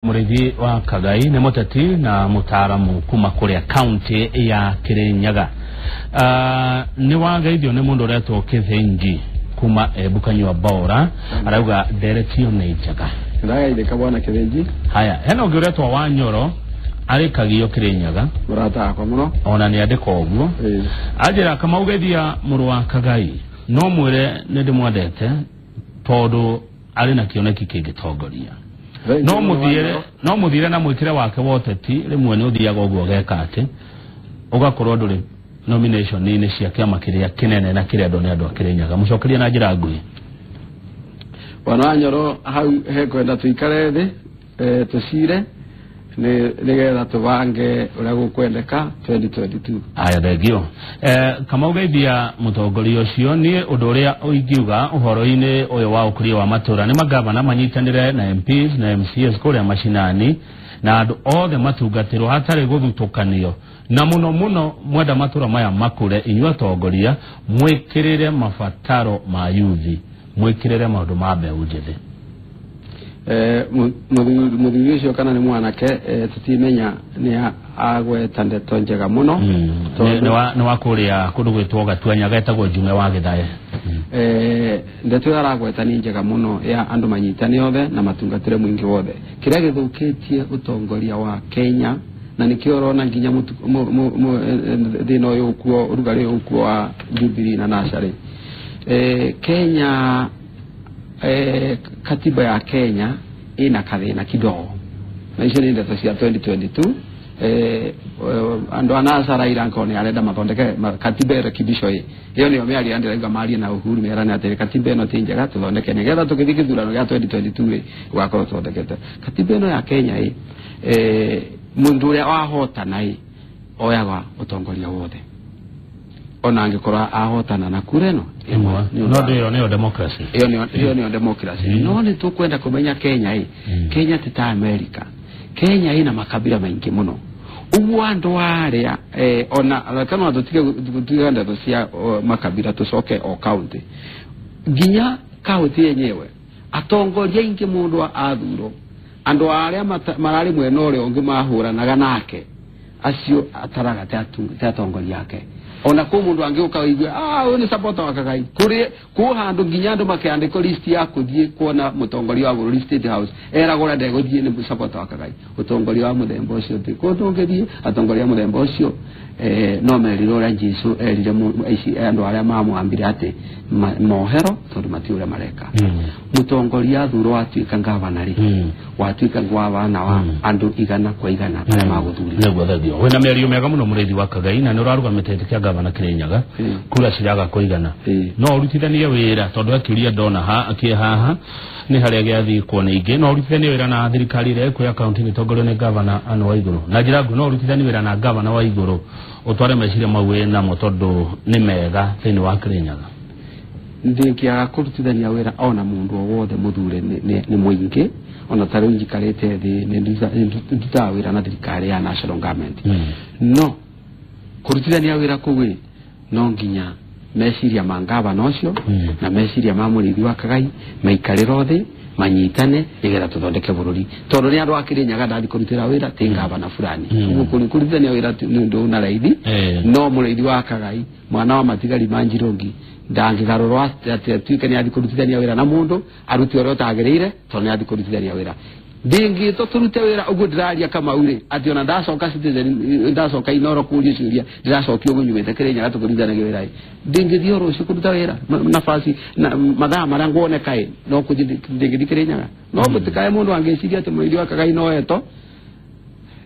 Mũrĩithi wa Kagai nĩ mũteti na mũtaaramu kuma kũrĩa kaunti ya Kirinyaga. Nĩ wageithio nĩ mũndũ ũretwo Kĩthĩnji kuma Embu Kanyua Bora, arauga nderetio nĩ njega. Ndagaithĩka bwana Kĩthĩnji. Haya, hena ũngĩ ũretwo Wanyoro arĩ Kagio Kirinyaga. Mũrata wakwa mũno. Ona nĩ andĩka ũguo. Anjĩra Kamau geithia mũrũ wa Kagai, no mwĩre nĩ ndĩmwendete tondũ arĩ na kĩoneki kĩngĩtongoria. No mũthiĩre no mũthiĩre na mwĩkĩre wake wa ũteti, rĩmwe nĩ ũthiaga ũguo ũgeka atĩ ũgakorwo ndũrĩ nomination-inĩ cia kĩama kĩrĩa kĩnene na kĩrendwo nĩ andũ a Kĩrĩnyaga. Mũcokerie na njĩra nguhĩ. Bwana Wanyoro, hau hekwenda tuikare thĩ, tũcire nĩgetha tũbange ũrĩa gũkwendeka 2022. Aya, thengio. Kamau geithia mũtongoria ũcio. Niĩ ũndũ ũrĩa ingiuga ũhoro-inĩ ũyũ wa ũkũria wa matũra nĩ magavana manyitanĩre na MPs na MCAs kũrĩa macinani na andũ othe matungatĩrwo hatarĩ gũthutũkanio, na mũno mũno mwenda matũra maya makũre, inyuĩ atongoria mwĩkĩrĩre mabataro ma yuthi, mwĩkĩrĩre maũndũ ma mbeũ njĩthĩ. Mũthuri ũcio kana nĩ mwanake, tũtimenya, nĩ agweta ndeto njega mũno. Nĩ wa kũrĩa kũndũ gwĩtwo Gatuanya, getagwo Njume wa Gĩthae. Ndeto ĩyo aragweta nĩ njega mũno ya andũ manyitane othe na matungatĩre mũingĩ wothe. Kĩrĩa gĩthũkĩtie ũtongoria wa Kenya na nĩkĩo ũrona nginya thĩna ũyũ ũkuo, ũrugarĩ ũyũ ũkuo wa Jubilee na NASA rĩ, Kenya, katiba ya Kenya ina kathĩna kidogo, na icio nĩ ndeto cia 2022. Andũ a NASA, Raila nkorwo nĩ arenda mathondeke katiba ĩrekibicwo ĩ, ĩyo nĩyo mĩario ndĩrauga marie na Uhuru merane atĩrĩ, katiba ĩno ti njega, tũthondeke nĩgetha tũgĩthiĩ gĩthurano gĩa 2022 rĩ, gũgakorwo tũthondekete katiba ĩno ya Kenya ĩ. Mũndũ ũrĩa wahotana ĩ oyaga ũtongoria wothe ona angĩkorwo ahotana na kura ĩno ĩmwe. No ĩyo nĩyo democracy. Ĩyo nĩyo democracy. No nĩ tũkwenda kũmenya Kenya ĩ, Kenya ti ta America. Kenya ĩna makabira maingĩ mũno ũguo andũ arĩa ona kana tũtige gũtiga ndeto cia makabira, tũcoke o county, nginya county yenyewe atongoria aingĩ mũndũ athurwo, andũ arĩa mararĩ mwena ũrĩa ũngĩ mahũranaga nake acio ataraga te atongoria ake. Ona kũ mũndũ angĩũka ũigue, ah, ũyũ nĩ supporter wa Kagai, kũrĩ kũ handũ nginya andũ makĩandĩkwo list ya kũthiĩ kuona mũtongoria wa bũrũri State House, eragwo ũrĩa ndegũthiĩ nĩ supporter wa Kagai. Ũtongoria wa mũthemba ũcio ti kũndũ ũngĩthiĩ. Atongoria a mũthemba ũcio no merire ũrĩa Jesu erire aici andũ arĩa mamwambire atĩ mohero tondũ matiũ ũrĩa mareka. Mũtongoria athurwo watuĩka ngavana rĩ, watuĩka ngavana wa andũ 100% arĩa magũthurire. Nĩguo, thengio. Wĩna mĩario mĩega mũno, mũrĩithi wa Kagai, na nĩ ũrarũgamĩte gĩtĩ kĩa gavana Kĩrĩnyaga. Kura ciraga kũigana. No ũrutithanie wĩra, tondũ akĩũria ndona ha akĩ haha nĩ harĩa gĩathikwo nĩ ingĩ, no ũrutithanie wĩra na thirikari ĩrĩa ĩkuoya kaunti ĩgĩtongorio nĩ gavana Anne Waigũrũ na njĩra nguhĩ? No ũrutithanie wĩra na gavana Waigũrũ ũtware meciria mau wĩ namo tondũ nĩ mega thĩinĩ wa Kĩrĩnyaga? Ndingĩaga kũrutithania wĩra ona mũndũ o wothe mũthure nĩ mũingĩ. Ona ta rĩu njikarĩte thĩ nĩ ndutaga wĩra na thirikari ya national government. No kũrutithania wĩra kũu ĩ, no nginya meciria ma ngavana ũcio na meciria ma mũrĩithi wa Kagai maikarĩrwo thĩ manyitane nĩgetha tũthondeke bũrũri, tondũ nĩ andũ a Kĩrĩnyaga ndathi kũrutĩra wĩra, ti ngavana fulani. Ũguo kũrutithania wĩra nĩ ũndũ una raithi. No mũrĩithi wa Kagai, mwana wa matigari ma Njirũngi, ndangĩgarũrwo atĩ atuĩke nĩ athi kũrutithania wĩra na mũndũ arute ũrĩa ũtagĩrĩire tondũ nĩ athi kũrutithania wĩra. Ndingĩtwo tũrute wĩra ũguo ndĩraria Kamau rĩ, atĩ ona ndacoka Citizen, ndacoka Inoro kũria ciũria, ndĩracokia ũguo nyumĩte Kĩrĩnyaga tũkũrutithanagia wĩra ĩ, ndingĩthiĩ o rũciũ kũruta wĩra nafasi na mathaa marĩa nguoneka ĩ, no kũthiĩ ndingĩthiĩ Kĩrĩnyaga. No mũtikae mũndũ angĩciria atĩ mũrĩithi wa Kagai no eto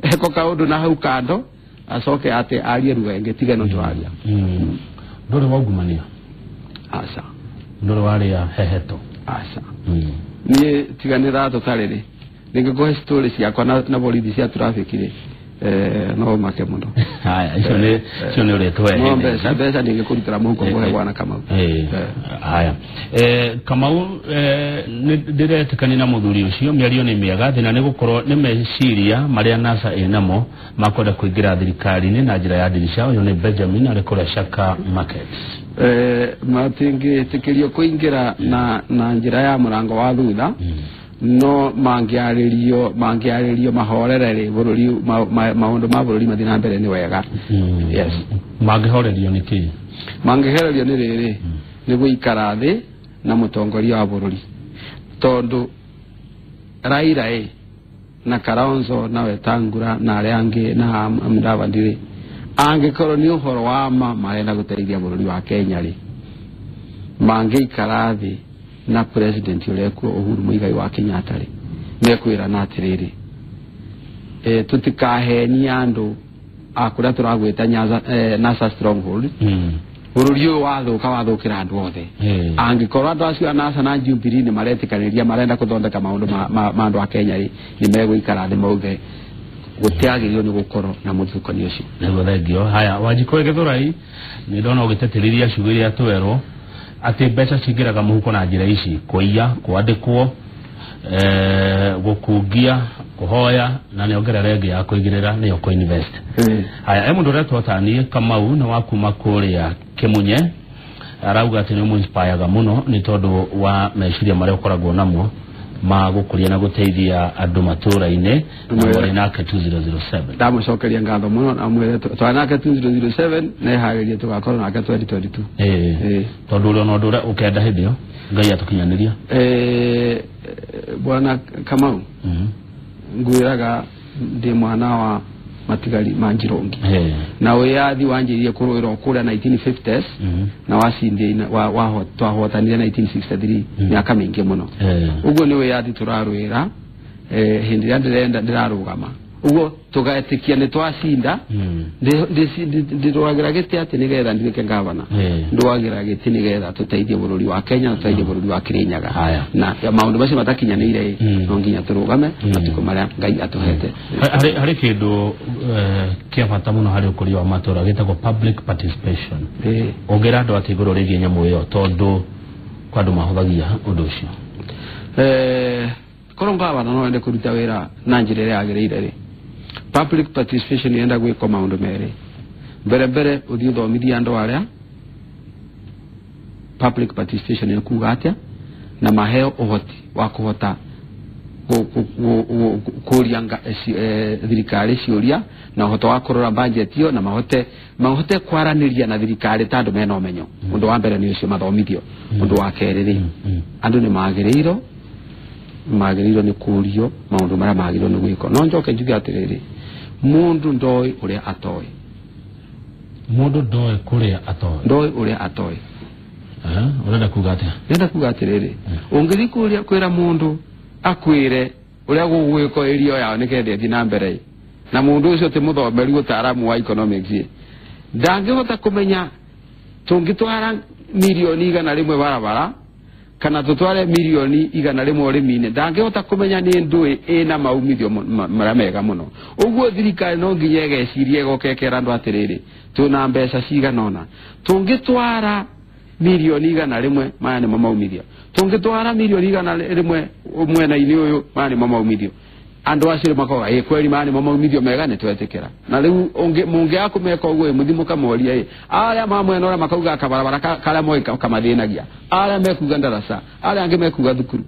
eko kaũndũ na hau kando acoke atĩ arie ruga ĩngĩ tiga ĩno tũraria. Ndũrĩ waungumania? Aca. Ndũrĩ warĩa heheto? Aca. Niĩ tiga nĩ ratũ tarĩ rĩ, ndingĩkũhe story ciakwa na borithi cia traffic rĩ, no make mũno. Haya, icio nĩ ũrĩtũhe. No mbeca ndingĩkũrutĩra mũhuko ngũhe bwana Kamau. Haya, Kamau, nĩ ndĩretĩkania na mũthuri ũcio, mĩario nĩ mĩega. Thĩna nĩ gũkorwo nĩ meciria marĩa NASA ĩnamo makwenda kũingĩra thirikari-inĩ na njĩra ya ndirica. Ũyũ nĩ Benjamin arĩ kũrĩa Shaka Market. Matingĩtĩkĩrio kũingĩra na njĩra ya mũrango wa thutha. No mangĩarĩrio mahorere rĩ bũrũri maũndũ ma bũrũri mathiĩ na mbere nĩ wega. Yes. Mangĩhorerio nĩ kĩ? Mangĩhorerio nĩ rĩrĩ, nĩ gũikara thĩ na mũtongoria wa bũrũri, tondũ Raila na Kalonzo na Wetangula na arĩa angĩ na Mudavadi rĩ, angĩkorwo nĩ ũhoro wa ma marenda gũteithia bũrũri wa Kenya rĩ, mangĩikara thĩ na president ũrĩa kuo Uhuru Muigai wa Kenyatta rĩ, mekwĩrana atĩrĩrĩ, tũtikahenie andũ a kũrĩa tũragwĩta Nyanza, NASA stronghold. Bũrũri ũyũ wathũka wathũkĩra andũ othe. Angĩkorwo andũ acio a NASA na Jubilee nĩ maretĩkanĩria marenda gũthondeka maũndũ ma andũ a Kenya rĩ, nĩ megũikara thĩ mauge gũtiagĩrĩirwo nĩ gũkorwo na mũthutũkanio ũcio. Nĩguo, thengio. Haya, Wanjikũ Gĩthũrai, nĩ ndona ũgĩtetĩrĩria ciugo iria twerwo atĩ mbeca cingĩraga mũhuko na njĩra ici: kũiya, kwandĩkwo, gũkungia, kũhoya, na nĩongerera ĩngĩ ya kũigĩrĩra nĩyo kũ-invest. Haya, e mũndũ ũretwo taniĩ Kamau nĩ wa kuma kũrĩa Kĩmunye, arauga atĩ nĩ ũmũ-inspireaga mũno nĩ tondũ wa meciria marĩa ũkoragwo namo ma gũkũria na gũteithia andũ matũra-inĩ, na mũrĩ nake 2007. Ndamũcokeria ngatho mũno na mwĩre twarĩ nake 2007 na eharĩrie tũgakorwo nake 2022. Tondũ ũrĩa ona ũndũ ũrĩa ũkenda hĩndĩ ĩyo Ngai atũkinyanĩria. Bwana Kamau, ngwĩraga ndĩ mwana wa matigari ma Njirongi na wĩyathi wanjĩrĩirie kũrũĩrwo kũrĩa 1950s na wacindie twahotanire 1963, mĩaka mĩingĩ mũno. Ũguo nĩ wĩyathi tũrarũĩra. Hĩndĩ ĩrĩa ndĩrenda ndĩrarũgama ũguo tũgetĩkia nĩ twacinda. Ndĩrũagĩra gĩtĩ atĩ nĩgetha nduĩke gavana, ndũagĩra gĩtĩ nĩgetha tũteithie bũrũri wa Kenya na tũteithie bũrũri wa Kirinyaga. Na maũndũ macio matakinyanĩire, no nginya tũrũgame matukũ marĩa Ngai atũhete. Harĩ kĩndũ kĩa bata mũno harĩ ũkũria wa matũra gĩtagwo public participation. Ũngĩra andũ atĩ igũrũ rĩgiĩ nyamũ ĩyo, tondũ kwa andũ mahũthagia ũndũ ũcio? Korwo ngavana no wende kũruta wĩra na njĩra ĩrĩa yagĩrĩire rĩ, public participation yenda gwĩkwo maũndũ merĩ. Mbere mbere ũthiĩ ũthomithie andũ arĩa public participation nĩ kuga atĩa, na maheo ũhoti wa kũhota kũria thirikari ciũria na ũhoto wa kũrora budget ĩyo, na mahote kwaranĩria na thirikari ta andũ mena ũmenyo. Ũndũ wa mbere nĩ ũcio, mathomithio. Ũndũ wa kerĩ rĩ, andũ nĩ magĩrĩirwo nĩ kũrio maũndũ marĩa magĩrĩirwo nĩ gwĩkwo. No njoke njuge atĩrĩrĩ, mũndũ ndoĩ ũrĩa atoĩ. Mũndũ ndoĩ kũrĩa atoĩ. Ndoĩ ũrĩa atoĩ. Ũrenda kuga atĩa? Ndĩrenda kuga atĩrĩrĩ, ũngĩthiĩ kũria kwĩra mũndũ akwĩre ũrĩa gũgwĩkwo ĩrio yao nĩgetha ĩthiĩ na mbere, na mũndũ ũcio ti mũthomeru ũtaaramu wa economics ĩ, ndangĩhota kũmenya tũngĩtwara 100,000,000 barabara kana tũtware 100,000,000 ũrĩmi-inĩ, ndangĩhota kũmenya nĩ ndũĩ ĩna maumithio marĩa mega mũno. Ũguo thirikari no nginya ĩgeciria ĩgoka ĩkera andũ atĩrĩrĩ, twĩna mbeca cigana ũna, tũngĩtwara 100,000,000 maya nĩmo maumithio, tũngĩtwara 100,000,000 mwena-inĩ ũyũ maya nĩmo maumithio. Andũ acio makoga ĩ kweri maya nĩmo maumithio mega, nĩ twetĩkĩra. Na rĩu mũngĩaga kũmeka ũguo ĩ, mũthiĩ mũkamoria ĩ, arĩa ma mwena ũrĩa makauga kabarabara karĩa moĩ kamathĩnagia, arĩa mekuga ndaraca, arĩa angĩ mekuga thukuru.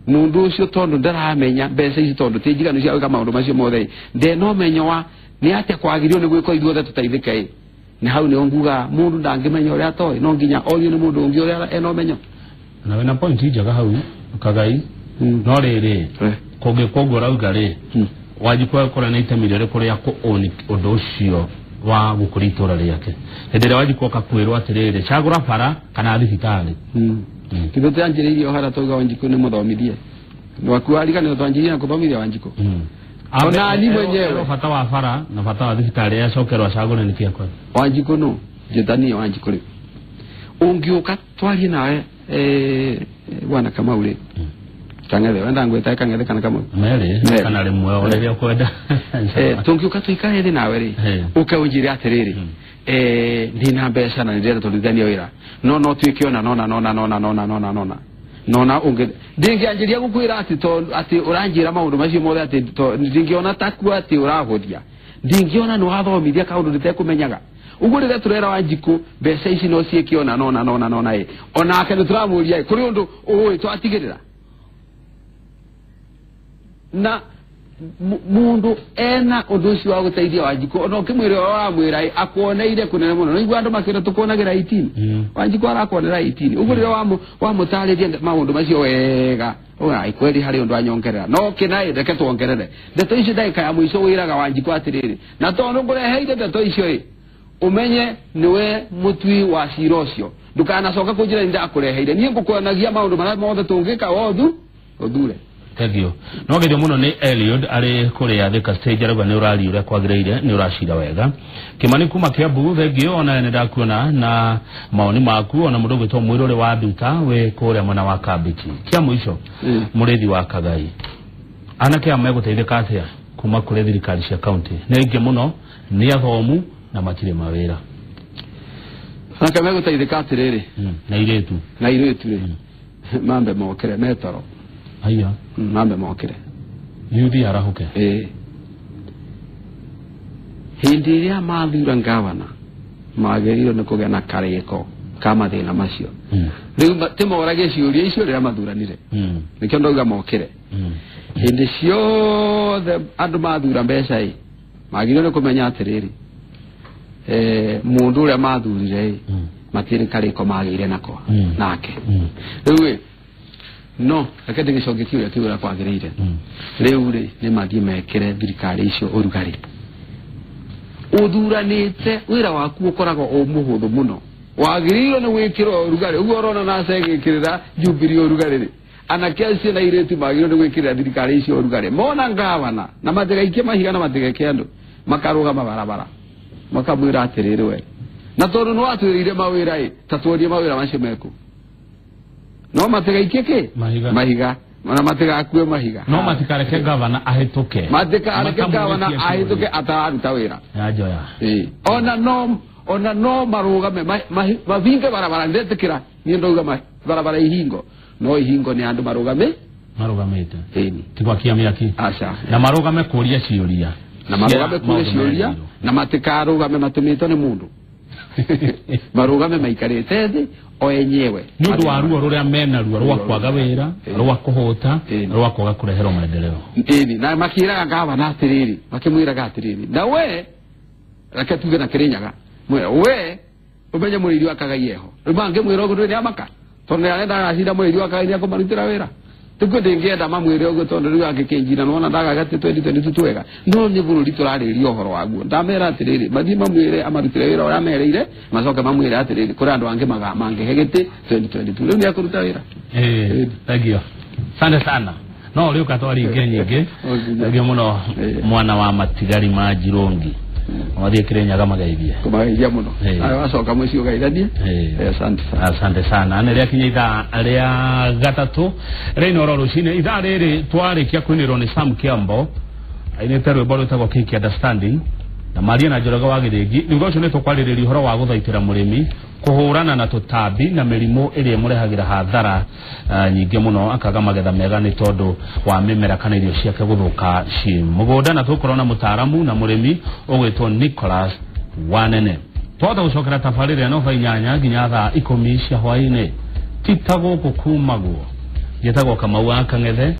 Mũndũ ũcio tondũ ndaramenya mbeca ici tondũ ti njiganu cia gwĩka maũndũ macio mothe ĩ, ndena ũmenyo wa nĩ atĩa kwagĩrĩirwo nĩ gwĩkwo ithuothe tũteithĩke ĩ. Nĩ hau nĩho nguga mũndũ ndangĩmenya ũrĩa atoĩ, no nginya orio nĩ mũndũ ũngĩ ũrĩa ena ũmenyo. Na wĩna point njega hau Kagai. No rĩrĩ, kũngĩkwo ũguo ũrauga rĩ, Wanjikũ agũkorwo na itemi rĩrĩkũ rĩa kũ-own ũndũ ũcio wa gũkũria itũra rĩake hĩndĩ ĩrĩa Wanjikũ oka kwĩrwo atĩrĩrĩ, cagũra bara kana thibitarĩ? Ithuĩ twanjĩrĩirie o harĩa twauga Wanjikũ nĩ mũthomithie. Waku wariganĩrwo twanjĩrĩirie na kũthomithia Wanjikũ. Ona ni mwenyewe. Erwo bata wa bara na bata wa thibitarĩ, acokerwo acagũre nĩkĩ akwenda. Wanjikũ no njĩtanie Wanjikũ rĩu ũngĩũka twarie nawe, bwana Kamau rĩ, Kang'ethe, wenda ngwĩtae Kang'ethe kana Kamau? Merĩ. Merĩ. Kana rĩmwe o rĩrĩa ũkwenda. Tũngĩũka tũikare thĩ nawe rĩ, ũke ũnjĩre atĩrĩrĩ, ndina mbeca na nĩndĩrenda tũrutithanie wĩra, no tuĩke ona nona nona nona nona nona nona nona ũngĩ ndingĩanjĩria gũkwĩra atĩ atĩ ũranjĩra maũndũ macio mothe atĩ ndingĩona taku atĩ ũrahũthia, ndingĩona nĩ wathomithia kaũndũ ndĩtekũmenyaga. Ũguo rĩrĩa tũrera Wanjikũ mbeca ici no ciĩke ona nona nona nona ĩ, onake nĩ tũramũria ĩ, kũrĩ ũndũ ũĩ twatigĩrĩra. Na mundu ena undu ucio wa guteithia Wanjiku ona ukimwira wa akuoneire kunene muno no igua andu makira tukuonagira 18 Wanjiku arakuonera 18 uguo riria wa mutaririe maundu macio wega ora ikweri hari undu anyongerera no kinae reke tuongerere ndeto icio ndagika ya muico wiraga Wanjiku atiriri na tondu ngureheire ndeto icio i umenye niwe mutwi wa cira ucio ndukanacoka kunjira ndakureheire nie ngukuonagia maundu maria mothe tungika wothu uthure. Thank no geithio muno ni Eliud ari kuria Thika stage arauga ni urari uria kwagiriire ni uracira wega. Kimani kuma Kiambu thengio ona ni ndakuona na maoni maku ona mundu gwitwo mwiruri wa nduta wi kuria mwena wa Kambichi. Kia muico murithi wa Kagai anake amwe guteithika atia kuma kuri thirikari cia county ni aingi muno ni athomu na matire mawira. Anake meguteithika atiriri na iritu na iritu ri mambe mokire metoro. Aya. Mambe mokire. Yuthi arahuke. Hindi iria mathura ngavana magĩrĩirwo nĩ kũgĩa na karĩko ka mathĩna macio. Rĩu ti moragie ciũria icio rĩrĩa mathuranire. Nĩkĩo ndauga mokire. Hĩndĩ ciothe andũ mathura mbeca ĩ magĩrĩirwo nĩ kũmenya atĩrĩrĩ mũndũ ũrĩa mathurire ĩ matirĩ karĩko magĩire nako nake. Rĩu no reke ndĩgĩcokie kĩũria kĩu ũrĩa kwagĩrĩire. Rĩu rĩ nĩ mathiĩ mekĩre thirikari icio ũrugarĩ. Ũthuranĩte wĩra waku ũkoragwo ũ mũhũthũ mũno. Wagĩrĩirwo nĩ gwĩkĩrwo ũrugarĩ ũguo ũrona NASA ĩgĩkĩrĩra Jubilee ũrugarĩ rĩ anake acio na airĩtu magĩrĩirwo nĩ gwĩkĩrĩra thirikari icio ũrugarĩ. Mona ngavana na matigaikie mahiga na matigeke andũ makarũgama barabara makamwĩra atĩrĩrĩ we na tondũ nĩ watwĩrĩire mawĩra ĩ ta tuonie mawĩra macio meku. No matigaikie ki mahiga na matigakue mahiga no matikareke gavana ahituke matikareke gavana ahituke atararuta wira ya njoya ona no marugame mavinge barabara ndetikira ni ndauga barabara ihingo no ihingo ni andu marugame marugamite ĩni ti gwakia mĩaki aca na marugame kuria ciũria na marugame kuria ciũria na matikarugame matumitwo ni mundu marugame maikarite thi o enyewe ni undu wa ruo ruria mena ruo rwa kwaga wira rwa kuhuta rwa kwaga kureherwo maendeleo ĩni na makiraga gavana atiriri makimwiraga atiriri na we reke tuge na Kirinyaga mwira we umenye mũrĩithi wa Kagai eho rĩu mangĩmwĩra ũguo nĩ amaka tondũ nĩ arenda agacira mũrĩithi wa Kagai nĩakũmarutĩra wĩra tikuo ndĩngĩenda mamwĩre ũguo tondũ rĩu angĩkĩnjira nĩwona ndagaga atĩ 2022 twega no nĩ bũrũri tũrarĩria ũhoro waguo ndamera atĩrĩrĩ mathiĩ mamwĩre amarutĩre wĩra ũrĩa amereire macoke mamwĩre atĩrĩrĩ kũrĩ andũ angĩ mangĩhe gĩtĩ 2022 rĩu nĩakũruta wĩra. Thank you asante sana no rĩu katwari ingĩ nyingĩ thank mũno mwana wa matigari ma Njirũngi wathiĩ Kirinyaga mageithie kũmageithia mũno nawe wacoka mũciĩ ũgeithanie. Asante sana asante sana nĩ rĩakinya ithaa rĩa gatatũ rĩino oro rũcinĩ ithaa rĩrĩ twarĩkia kũinĩrwo nĩ Sam Kiambo ainĩte rwĩmbo rwĩtagwo Kiki Understanding na Maria na Njoroge wa Gĩthĩnji. Thutha ũcio nĩ tũkwarĩrĩria ũhoro wa gũthaitĩra mũrĩmi kũhũrana na tũtambi na mĩrimũ ĩrĩa ĩmũrehagĩra hathara nyingĩ mũno akaga magetha mega nĩ tondũ wa mĩmera kana irio ciake gũthũka ciĩ mũgũnda na tũgũkorwo na mũtaaramu na mũrĩmi ũgwĩtwo Nicholas Wanene. Twahota gũcokera tabarĩra ĩno thaa 8 nginya thaa 10 cia hwaĩ-inĩ. Ti ta gũkũ kumagwo njĩtagwo Kamau wa Kang'ethe.